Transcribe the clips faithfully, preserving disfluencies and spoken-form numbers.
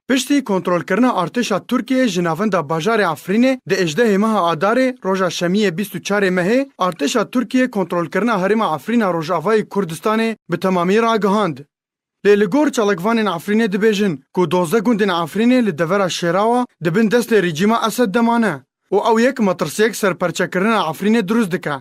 Piştî kontrolkirina artêşa Tirkiyê ji navenda bajarê Efrînê di êjdehê meha Adarê, roja şemiyê bîst û çarê mehê, artêşa Tirkiyê kontrolkirina herêma Efrîna Rojavayî Kurdistanê bi temamî ragihand. Lê li gor çalakvanên Efrînê dibêjin ku dozdeh gundên Efrînê li devera Şêrawa di bin destê rejîma Esed de mane û ew yek metirsiyek ser perçekirina Efrînê dirust dike.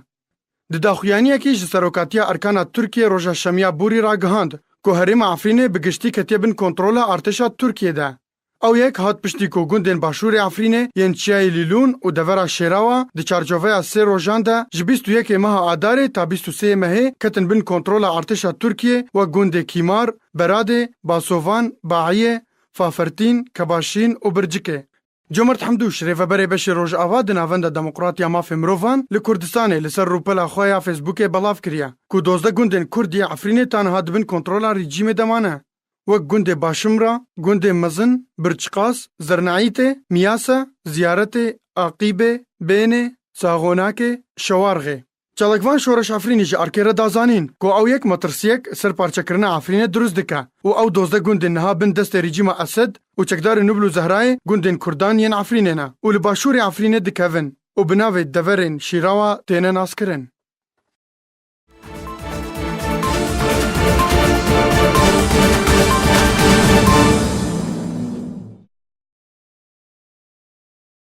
Di daxuyaniyekî ji serokatiya Erkana Tirkiyê roja şemiya borî ragihand ku herêma Efrînê bi giştî ketiye bin kontrola artêşa Tirkiyê de. Ew yek hat piştî ku gundên başûrê Efrînê yên Çiyayê Lîlûn û devera Şêrawa di çarçoveya sê rojan de ji bîst û yekê meha Adarê ta bîst û sê mehê ketin bin kontrola artêşa Tirkiyê wek gundê Kîmar, Beradê, Basovan, Baiyê, Fafertîn, Kebaşîn û Bircikê. Comert Hemdûş, rêveberê beşê Rojava di Navenda Demokrat ya Mafê Mirovan li Kurdistanê, li ser rûpela xwe ya Facebookê belav kiriye ku dozdeh gundên Kurd yê Efrînê ta niha di bin kontrola rejîmê de mane, wek gundê Başimra, gundê Mezin, Birçiqas, Zerneîtê, Miyase, Ziyaretê, Aqîbê, Bênê, Saxonakê, Şewarxê. Çalakvan Şoreş Efrînî ji Erkê re da zanîn ku ew yek metirsiyek ser parçekirina Efrînê dirust dike û ew dozdeh gundên niha bin destê rejîma Esed û çekdarê Nûbl û Zehrayê gundên Kurdan yên Efrînê ne û li başûrê Efrînê dikevin û bi navê deverên Şîrawa têne naskirin.